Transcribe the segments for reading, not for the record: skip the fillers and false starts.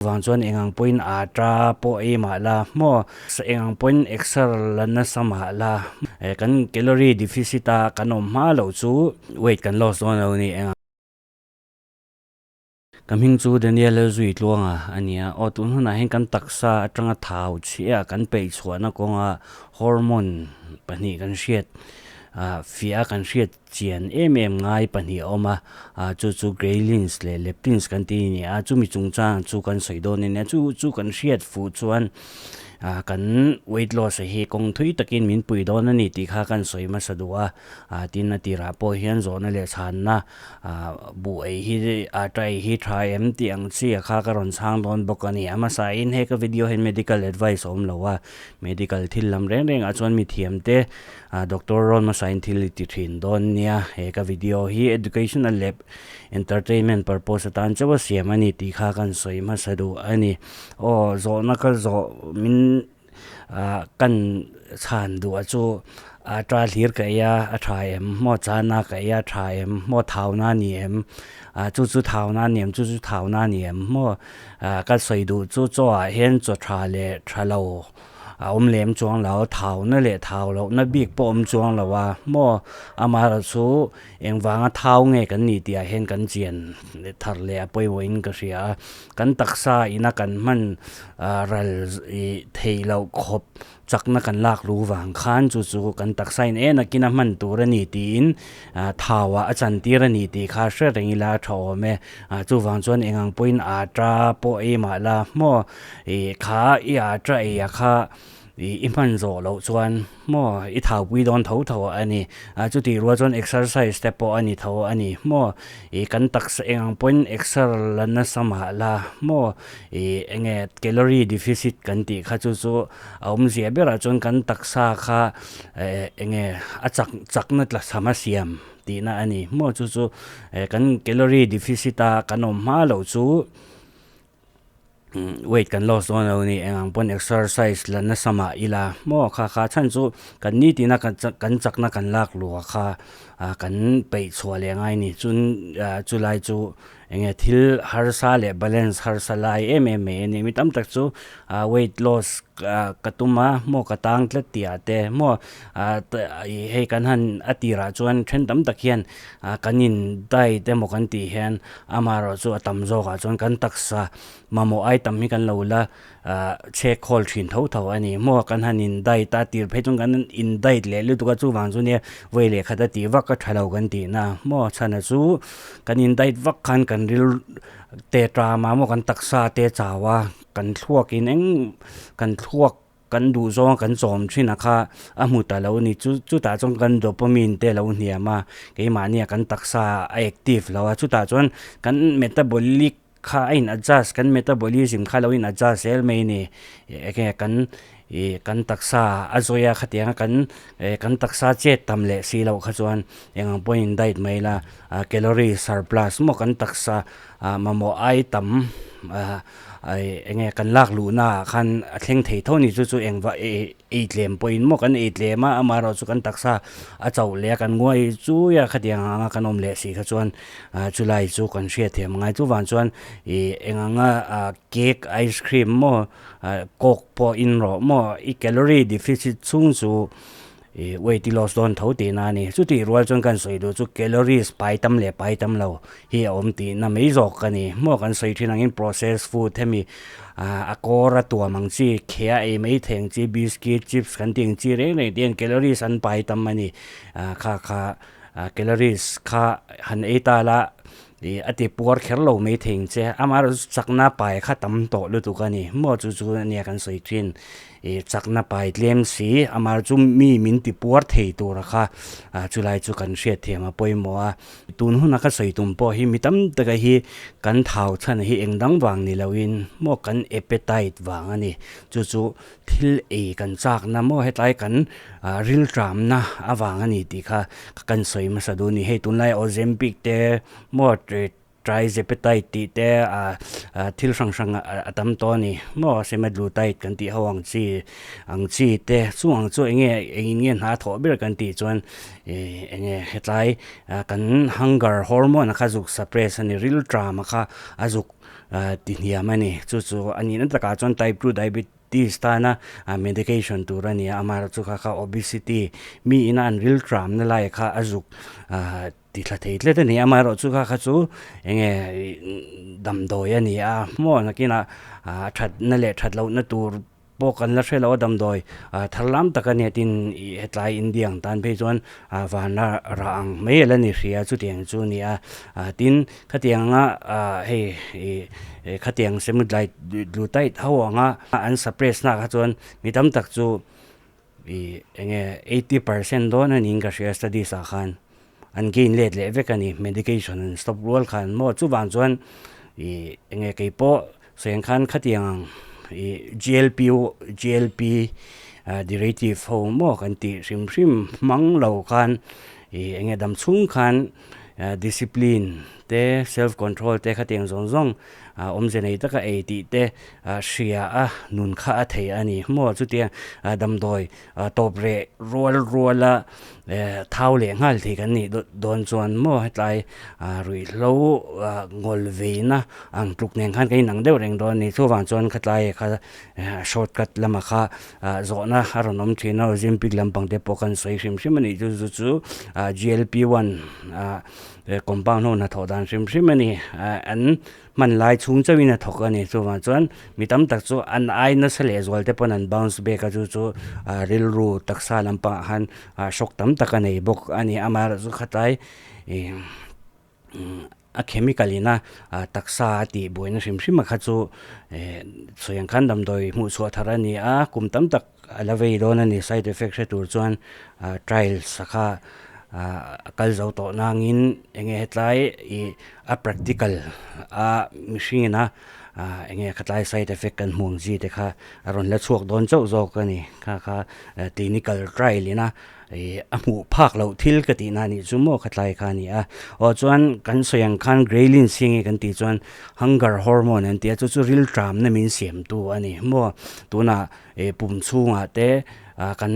Vang chuan eng ang pawhin ata pawh ei mah la maw, eng ang pawhin exer la nasa mah la, kan calorie deficit a kan awm hma loh chu weight kan loss dawn lo a ni. Eng ang. Ka hming chu Daniel Zuitluanga a ni a, aw tun hunah hian kan taksa atanga thau chhiah kan peih chhuahna kawnga hormone pahnih kan hriat fiah a kan hriat Chian em em ngai pahnih a awm a, chu chu Greylins leh Leptins kan ti a ni a, chumi chungchang chu kan sawi dawn a nia, chu chu kan hriat fuh chuan kan weight loss hi kawng thui takin min pui dawn a ni tih kha kan sawi hmasa duh a, tin a tirah pawh hian zawhna leh chhanna buh ei hi atta ei hi tha em tih ang chi a kha ka rawn chhang dawn bawk a ni. A hmasain he ka video hian medical advice a awm lo a, medical thil lam reng rengah chuan mithiamte Doctor rawn hmasain thil i ti thin dawn nia, he ka video hi educational leh entertainment purpose atan chauh a siam a ni tih kha kan sawi hmasa duh a ni. Aw zawhna ka zawh min ah kan chhan duh a chu a ta hlir ka ei a, a tha em maw chana ka ei a tha em maw thauna a ni em ah chu chu thauna a ni em chu chu thauna a ni em maw ah ka sawi duh chu chaw ah hian chaw tha leh tha lo A awm lem chuang lo, thauna leh thau lohna bik pawh awm chuang lo a maw? Amaherawh chu engvanga thau nge kan nih tih ah hian kan chian thar leh a pawimawhin ka hria a, kan taksa ina kan hman ral theih loh khawp chakna kan lak lu vang khan chu chu kan taksa in en akin a hman tur a ni tiin thau ah a chantir a ni tih kha hre reng ila a tha awm e. Chuvang chuan engang pawhin ata pawh ei mah la maw? Ih kha i ah ta ei a kha ih i hman zawh loh chuan maw i thaupui dawn tho tho a ni a chutih rual chuan exercise te pawh a ni tho a ni maw ih kan taksa eng ang pawhin exer la nasa mah la maw ih eng nge calorie deficit kan tih kha chu chu a awmzia berah chuan kan taksa kha eh eng nge a chak chakna tla cham a siam tihna a ni maw chu chu eh kan calorie deficit a kan awm hma loh chu. Weight kan loss dawn lo ni eng ang pawn exercise la nasa mah ila maw kha kha chhan chu kan nitin a kan chakna kan lak luh a kha ah kan peih chhuah leh ngai ni chun ah chulai chu eng nge thil harsa leh balance harsa lai em em mai a ni mi tam tak chu ah weight loss ah ka tum a maw ka tang tlat tih ah te maw ah hei kan han a tirah chuan then tam tak hian ah kan in diet emaw kan tih hian Amaherawh chu a tam zawkah chuan kan taksa mamawh ai tam hi kan lo la chhek khawl thin tho tho a ni. Maw kan han in diet a tir phei chuan kan in diet leh lutuk a chuvang chu nia vawi leh khat a tih vak a tha lo kan tih na maw chhana chu kan in diet vak khan kan ril te tama maw kan taksa te chau a kan thluak in eng kan thluak Kan duh zawng kan chawm thin a kha a hmu ta lo a ni. Chu chutah chuan kan dopamine te a lo hniam a, keimahnia kan taksa a active lo a, chutah chuan kan metabolic kha a in adjust, kan metabolism kha a lo in adjust zel mai a ni. Enge kan ih kan taksa a zawi a khatiang a kan eh kan taksa chet tam leh si loh kha chuan eng ang pawhin diet mai ila calorie surplus maw kan taksa ah mamawh ai tam ah. Ai enge kan lak luhna ah khan a thleng thei tho ni chu chu eng va ei tlem pawhin maw kan ei tlem a amaherawh chu kan taksa a chauh leh a kan nguai chui a khatiang anga kan awm leh si kha chuan ah chulai chu kan hriat thiam angai chuvang chuan ih eng anga ah cake ice cream maw ah coke pawh in rawh maw i calorie deficit chhung chu Ih weight i loss dawn tho tihna a ni. Chutih rual chuan kan sawi duh chu calories pai tam leh pai tam lo hi a awm tihna mai zawk a ni. Maw kan sawi thin angin processed food hemi ah a kawr a tuam ang chi, khea ei mai thei ang chi, biscuit, chips kan tih ang chi reng reng te hian calories an pai tam a ni. Ah kha kha calories kha han ei ta la ih a ti puar kher lo mai thei ang che. Amaherawhchu chakna pai kha tam tawh lutuk a ni. Maw chu chu ania kan sawi thin. Ih chakna pai tlem si amar chu mi min ti puar thei tura kha ah chulai chu kan hriat thiam a pawimawh a tun huna ka sawi tum pawh hi mi tam taka hi kan thau chhan hi eng dang vang ni loin maw kan appetite vang a ni chu chu thil ei kan chakna maw hetlai kan ah rilṭamna avang a ni tih kha kan sawi hmasa duh a ni hei tunlai Ozempic te maw Trizepatide tih te ah thil hrang hrang a tam tawh a ni maw semaglutide kan tih ho ang chi ang chi te chung ang chu eng nge engin nge hna thawh ber kan tih chuan ih eng nge hetlai kan hunger hormone a kha zuk suppress a ni rilṭam a kha a zuk. ti hniam a ni. Chu chu a nihna takah chuan type 2 diabetes tana medication tur a ni a, amaherawhchu kha kha obesity mi ina an rilṭamna lai kha a zuk ti thla thei tlat a ni. Amaherawhchu kha kha chu eng nge damdawi a ni a, maw nakinah thatna leh that lohna tur pawh kan la hre lo a, damdawi thar lam tak a nia tin hetlai India ang tan phei chuan vana rah ang mai ala ni hria chutiang chu a ni a. Tin khatianga hei khatiang semaglutide ho anga an suppress na kha chuan mi tam tak chu Ih enge 80% dawn a niin ka hria studies ah khan an gain let leh vek a ni medication an stop rual khan maw chuvang chuan ih enge kei pawh sawi ang khan khatiang ang ih GLP GLP derivative ho maw kan tih hrim hrim hmang lo khan ih enge dam chhung khan discipline te self control te khatiang zawng zawng awmze nei taka ei tih te hria a nun kha a thei a ni. Maw chutia damdawi tawp reh rual ruala thau leh nghal thei kan nih dawn chuan maw hetlai ruihhlo ngawl veina ang tluk nen khan kan inang deuh reng dawn a ni. Chuvang chuan khatlai kha short cut lamah kha zawhna a rawn awm thin a, Ozempic lampang te pawh kan sawi hrim hrim a nih chu chu chu GLP-1 compound ho hnathawh dan hrim hrim a ni. An hman lai chhung chauhin a thawk a ni. Chuvang chuan mi tam tak chu an ai nasa leh zual te pawn an bounce back a, chu chu rilru taksa lampangah khan shock tam tak a nei bawk a ni. Amaherawhchu khatlai ih a chemical ina taksa a tih buaina hrim hrim a kha chu sawi ang khan damdawi hmuh chhuah thar a ni a, kum tam tak a la vei dawn a ni. Side effect hre tur chuan trials a kha a kal zo tawh nangin eng nge hetlai ih a practical a mihring ina eng nge khatlai side effect kan hmuh ang chi te kha a rawn la chhuak dawn chauh zawk a ni. Kha kha clinical trial ina ih a hmuh phak loh thil ka tih na nih chu maw khatlai kha a ni a. Aw chuan kan sawi ang khan ghrelin si nge kan tih chuan hunger hormone an ti a, chu chu rilṭamna min siamtu a ni maw. Tunah ih pum chhungah te kan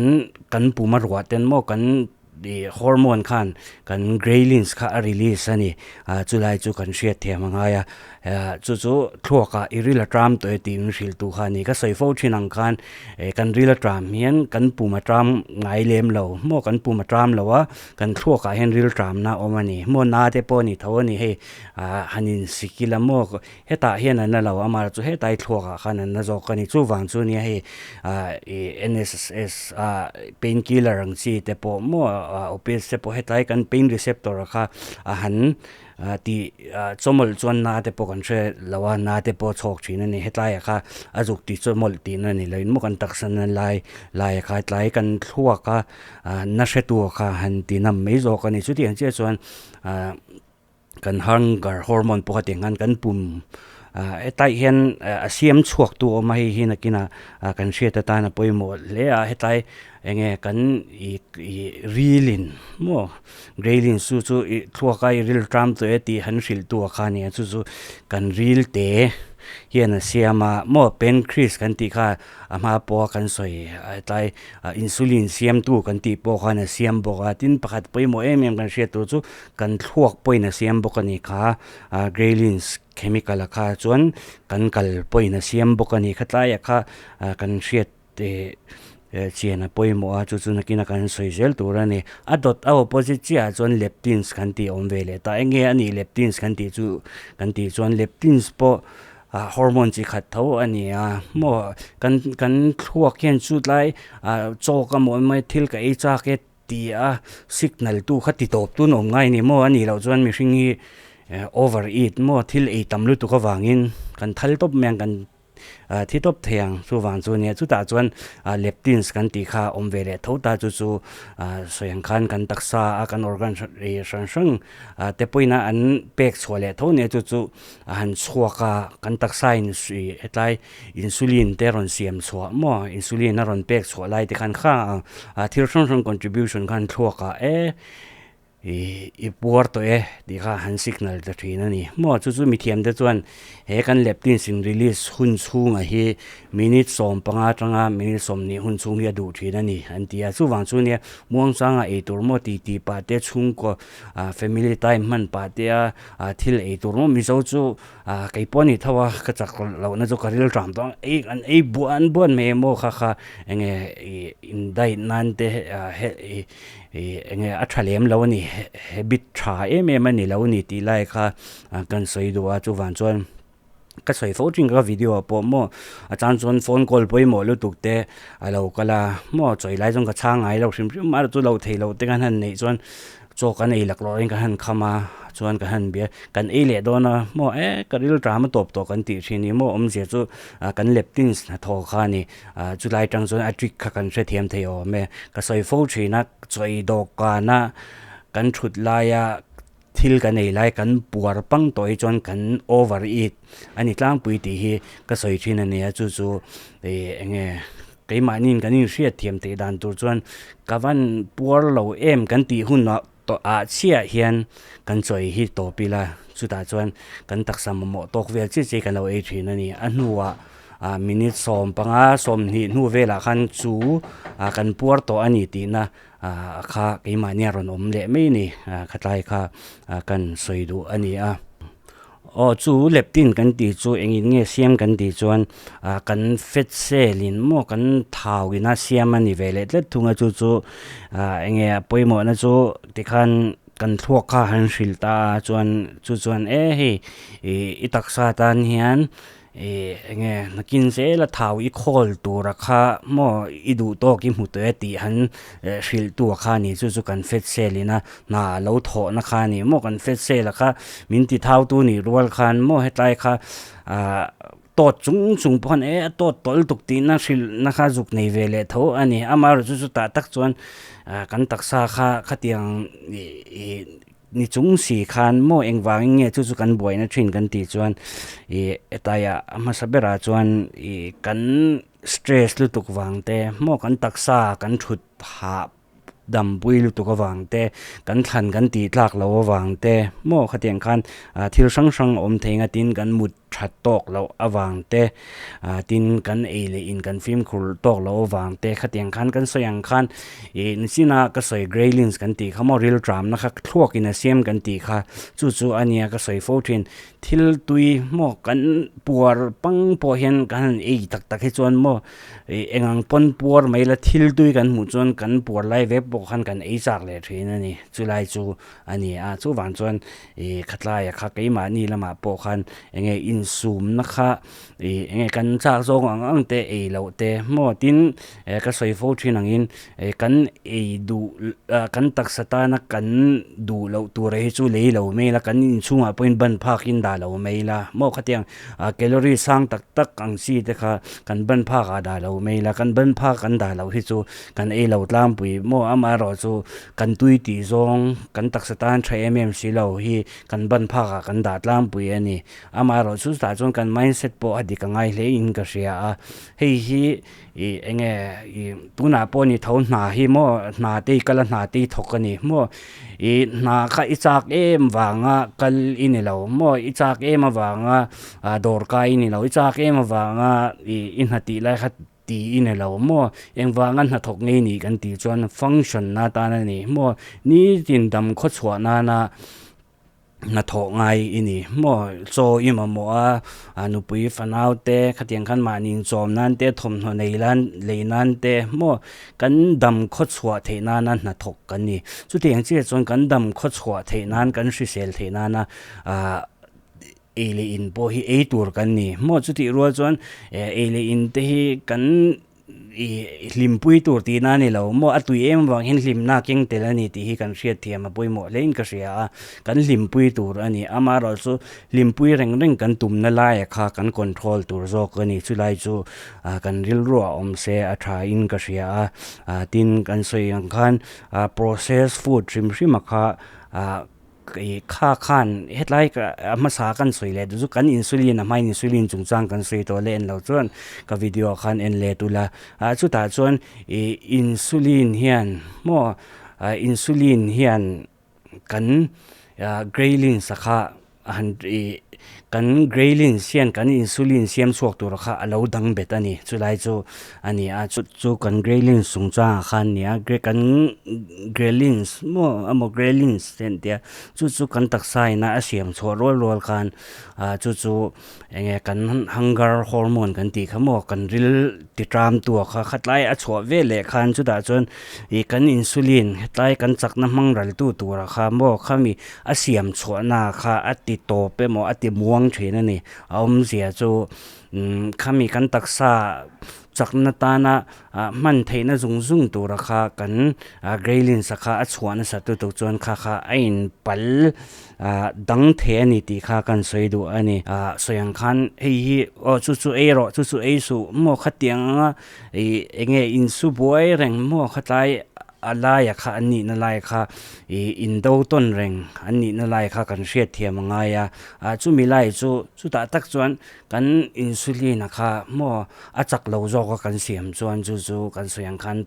kan pum a ruah ten maw kan ih hormone khan kan ghrelins kha a release a ni ah chulai chu kan hriat thiam a ngai a ah chu chu thluakah i ril a ṭam tawh e tih min hrilh tu kha a ni. Ka sawi fo thin ang khan ih kan ril a ṭam hian kan pum a ṭam ngai lem lo maw kan pum a ṭam lo a kan thluakah hian ril ṭamna a awm a ni maw na te pawh a ni tho a ni hei ah han insik ila maw Hetah hian an la lo a, amaherawhchu chu hetai thluakah khan an la zawk a ni. Chuvang chu nia hei ah ih NSS ah pain killer ang chi te pawh maw ah opiates te pawh hetlai kan pain receptor ah kha a han tih chawmawlh chuan na te pawh kan hre lo a, na te pawh a chhawk thin a ni. Hetlaiah kha a zuk tih chawmawlh tihna a ni lo in maw kan taksa na lai laiah kha tlai kan thluak a na hretu kha han ti nam mai zawk a ni. Chutiang chiah chuan ah. Kan hunger hormone pawh kha tiang khan kan pum ah hetlai hian a siam chhuak tu a awm a, hei hi nakinah kan hriat atan a pawimawh hle a, hetlai eng nge kan ih ih rilin maw ghrelin chu chu ih thluak a i ril ṭam tawh e tih han hrilh tu a kha a ni a, chu chu kan ril te hian a siam a maw pancreas kan tih kha a hma pawha kan sawi hetlai insulin siamtu kan tih pawh khan a siam bawk a, tin pakhat pawimawh em em kan hriat tur chu kan thluak pawhin a siam bawk a ni kha ah ghrelins chemical a kha chuan kan kal pawhin a siam bawk a ni khatlaiah kha ah kan hriat eh chian a pawimawh a chu chu nakin a kan sawi zel tur a ni a dawt a opposite chiahah chuan leptins kan tih a awm ve leh ta eng nge a nih leptins kan tih chu kan tih chuan leptins pawh ah hormone chi khat tho a ni a maw kan kan thluak hian chu tlai ah chaw ka mawi mai thil ka ei chak e Ti a signal tu kha ti tawp tun awm ngai ni maw a nih loh chuan mihring hi over eat maw thil ei tam lutuk avangin kan thal tawp mai ang kan thi tawp thei ang chuvang chu nia chutah chuan leptins kan tih kha awm ve leh tho ta chu chu sawi ang khan kan taksa a kan organ hran hrang te pawhin a an pek chhuah leh tho nia chu chu a han chhuak a kan taksa in hetlai Insulin te rawn siam chhuah maw? Insulin a rawn pek chhuah lai te khan kha ang thil hrang hrang contribution khan thluak ah e Ih i puar tawh e tih kha han signal ta thin a ni. Maw chu chu mithiam te chuan he kan leptin sin release hun chhunga hi minute 15 atanga minute 20 hun chhung hi a duh thin a ni an ti a. Chuvang chu nia muangchanga ei tur maw ti ti pah te chhungkaw ah family time hman pah te a ah thil ei tur maw Mizo chu ah kei pawh a ni tho a ka chak lohna chu ka ril ṭam tawh ang ei an ei buan buan mai maw kha kha eng nge ih in diet nan te ah he ih Ih enge a tha lem lo a ni, habit tha em em a ni lo a ni tih lai kha kan sawi duh a, chuvang chuan ka sawi fo thin ka video ah pawh maw a chang chuan phone call pawimawh lutuk te a lo kal a maw chawi lai chuan ka chhang ngai lo hrim hrim a chu lo thei lo te kan han neih chuan chaw kan ei laklawh in ka han kham a chuan ka han bia kan ei leh dawn a maw e ka ril ṭam a tawp tawh kan tih thin hi maw awmzia chu kan leptins hnathawh kha a ni. Ah chulai tang chuan a trick kha kan hrethiam thei awm e. Ka sawi fo thin a, chawi dawhkana kan thut laia thil kan ei lai kan puar pang tawh hi chuan kan over eat a ni tlangpui tih hi ka sawi thin a ni a, chu chu ih eng nge keimahniin kan inhriat thiam theih dan tur chuan ka van puar lo em kan tih hunah tawh ah chiah hian kan chawi hi tawp ila chutah chuan kan taksa mamawh tawk vel chiah chiah kan lo ei thin a ni. A hnuah ah minute 15 20 hnu velah khan chu ah kan puar tawh a ni tihna ah kha keimahni a rawn awm leh mai a ni ah khatlai kha ah kan sawi duh a ni a. Aw chu leptin kan tih chu engin nge siam kan tih chuan ah kan fat cell in maw kan thau ina siam a ni ve leh tlat thung a chu chu ah enge a pawimawhna chu tikhan kan thluak kha han hrilh ta a chuan chu chuan e hei ih i taksa tan hian Ih enge nakin zela thau i khawl tura kha maw i duh tawk i hmu tawh e tih han hrilh tu a kha a ni chu chu kan fat cell ina hna a lo thawhna kha a ni maw kan fat cell a kha min ti thau tu nih rual khan maw hetlai kha ah tawt chung chung pawh khan e a tawt tawlh tuk tihna hrilhna kha zuk nei ve leh tho a ni amaherawhchu chu chutah tak chuan ah kan taksa kha khatiang ih ih. Ni chung si khan maw engvangin nge chu chu kan buaina thin kan tih chuan ih hetlaiah a hmasa berah chuan ih kan stress lutuk vang te maw kan taksa kan thut hah dampui lutuk avang te kan thlan kan tih tlak loh avang te maw khatiang khan ah thil hrang hrang a awm thei ang a tin kan mut that tawk loh avang te ah tin kan ei leh in kan fimkhur tawk loh avang te khatiang khan kan sawi ang khan ih nichin a ka sawi graylins kan tih kha maw ril tramna kha thluak in a siam kan tih kha chu chu a nia ka sawi fo thin thil tui maw kan puar pang pawh hian kan han ei tak tak hi chuan maw ih eng ang pawn puar mai la thil tui kan hmuh chuan kan puar lai vek pawh khan kan ei chak leh thin a ni chulai chu a ni a chuvang chuan Ih khatlaia kha keimahni lamah pawh khan eng nge insumna kha ih eng nge kan chak zawng ang ang te ei loh te maw tin eh ka sawi fo thin angin eh kan ei duh ah kan taksa tana kan duh loh tur hi chu lei lo mai ila kan inchhungah pawhin ban phakin dah lo mai ila maw khatiang ah calorie sang tak tak ang chi te kha kan ban phakah dah lo mai ila kan ban phak kan dah loh hi chu kan ei lo tlangpui maw amaherawhchu Kan tui tih zawng kan taksa tan tha em em si lo hi kan ban phakah kan dah tlangpui a ni. Amaherawhchu chutah chuan kan mindset pawh a dik a ngai hle in ka hria a. Hei hi ih eng nge ih tunah pawh ni tho hna hi maw hna te i kal a hna te i thawk a ni maw ih hna kha i chak em vanga kal i ni lo maw i chak em avanga dawr kai i ni lo i chak em avanga ih i hna tih lai kha Tih i ni lo maw? Engvanga hnathawk ngei nih kan tih chuan function na tan a ni maw? Nitin dam khawchhuah nana hnathawh ngai i ni maw? Chaw i mamawh a, a nupui fanau te khatiang khan mahni inchawm nan te thawmhnaw nei lan lei nan te maw? Kan dam khawchhuah theih nana hnathawk kan ni. Chutiang chiah chuan kan dam khawchhuah theih nan kan hrisel theih nana ah Ei leh in pawh hi ei tur kan ni. Maw chutih rual chuan ei leh in te hi kan ih hlimpui tur tihna a ni lo. Maw a tui em avang hian hlimna a keng tel a ni tih hi kan hriat thiam a pawimawh hle in ka hria a. Kan hlimpui tur a ni. Amaherawhchu hlimpui reng reng kan tumna laia kha kan control tur zawk a ni. Chulai chu kan rilruah awm se a tha in ka hria a. Tin kan sawi ang khan process food hrim hrim a kha ah Kha khan hetlai a hmasa kan sawi leh duh chu kan insulin a hmain insulin chungchang kan sawi tawh leh en loh chuan ka video khan en let ula ah chutah chuan ih insulin hian maw ah insulin hian. kan ghrelin sakha a han ih kan ghrelin hian kan insulin siam chhuak tur kha a lo dang bet a ni chulai chu a ni a chu chu kan ghrelin chungchangah khan a ni a kan ghrelin maw emaw ghrelin te an tia chu chu kan taksa ina a siam chhuah rual rual khan ah chu chu eng nge kan hunger hormone kan tih kha maw kan ril ti tram tu kha khatlai a chhuah vel leh khan chutah chuan ih kan insulin hetlai kan chakna hmang ral tu turah kha maw khami a siam chhuahna kha a ti tawp emaw a ti muang thin a ni a awmzia chu umm khami kan taksa chakna tana ah hman theihna zung zung tura kha kan ah ghrelin sakha a chhuah nasa lutuk chuan kha kha a inpal ah dang thei a ni tih kha kan sawi duh a ni ah sawi ang khan hei hi aw chu chu ei rawh chu chu ei suh maw khatiang anga ih eng nge insu buai reng maw khatlai a laia kha an nihna lai kha ih indo tawn reng an nihna lai kha kan hriat thiam a ngai a ah chumi lai chu chutah tak chuan kan insulin a kha maw a chak lo zawk a kan siam chuan chu chu kan sawi ang khan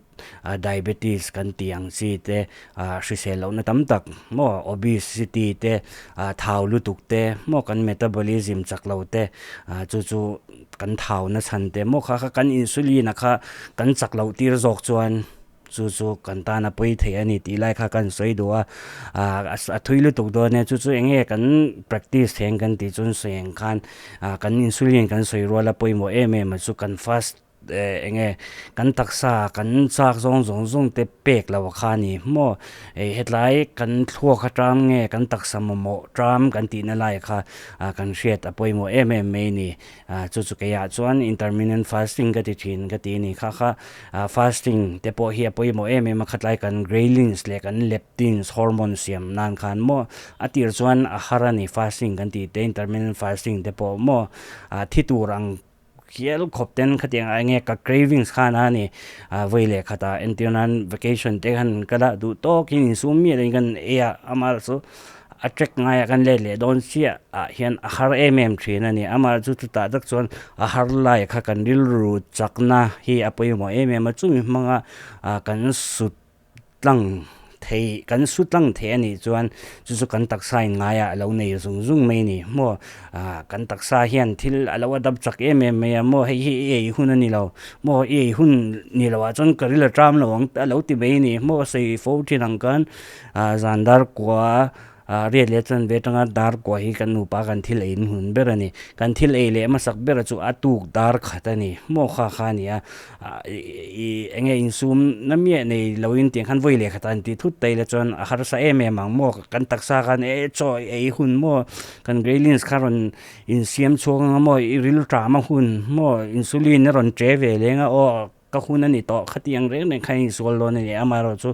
ah diabetes kan tih ang chi te ah hrisel lohna tam tak maw obesity te ah thau lutuk te maw kan metabolism chak lo te ah chu chu kan thau na chhan te maw kha kha kan insulin a kha kan chak loh tir zawk chuan. Chu chu kan tan a pawi thei a ni tih lai kha kan sawi duh a, ah a thui lutuk dawn e, chu chu eng nge kan practice thei ang kan tih chuan sawi ang khan ah kan insulin kan sawi rual a pawimawh em em a chu kan fast eh eng nge kan taksa kan chak zawng zawng zawng te pek lo kha a ni maw eh hetlai kan thluak atang nge kan taksa mamawh ṭam kan tihna lai kha ah kan hriat a pawimawh em em mai a ni. Ah chu chu keiah chuan intermittent fasting ka ti thin ka ti a ni kha kha ah fasting te pawh hi a pawimawh em em a khatlai kan ghrelins leh kan leptins hormone siam nan khan maw a tir chuan a har a ni fasting kan tih te intermittent fasting te pawh maw ah thi tur ang hial khawp ten khatiang ah enge ka cravings khan a ni ah vawi leh khatah entir nan vacation te khan ka dah duh tawkin insum miah loin kan ei a amah chu A track ngaiah kan let leh dawn chiah ah hian a har em em thin a ni. Amah chu chutah tak chuan a har lai kha kan rilru chakna hi a pawimawh em em a, chumi hmanga ah kan sut tlang thei kan su tlang thei a nih chuan chu chu kan taksa in ngaiah a lo nei zung zung mai a ni maw. Ah kan taksa hian thil a lo adapt chak em em mai a maw, hei hi i ei hun a ni lo maw, i ei hun ni loh ah chuan ka ril a ṭam lo ang a lo ti mai a ni maw, sawi fo thin ang khan. Ah zan dar kua ah riat leh chuan ve atanga dar kua hi kan nupa kan thil ei in hun ber a ni. Kan thil ei leh hmasak ber chu a tuk dar khat a ni. Maw kha kha a ni a. Ah ih eng nge insum na miah nei lo in tiang khan vawi leh khat a an tih thut ta ila chuan a harsa em em ang maw kan taksa khan e chaw ei hun maw kan grelins kha rawn insiam chhuak anga maw i rilṭam a hun maw insulin a rawn ṭe ve leng a aw Ka hun a ni tawh, khatiang reng reng kha insual dawn a ni. Amaherawhchu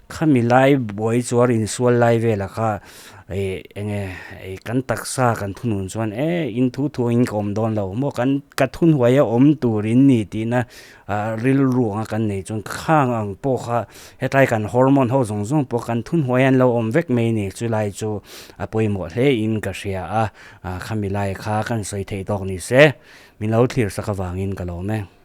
khami lai buai chuar insual lai velah kha ih eng nge ih kan taksa kan thunun chuan e in thu thu in ka awm dawn lo maw kan ka thunhuai a awm tur in ni tihna ah rilru anga kan nei chuan khang ang pawh kha hetlai kan hormone ho zawng zawng pawh kan thunhuai an lo awm vek mai a ni. Chulai chu a pawimawh hle in ka hria a, ah khami lai kha kan sawi theih tawk ni se, min lo thlir sak avangin ka lawm e.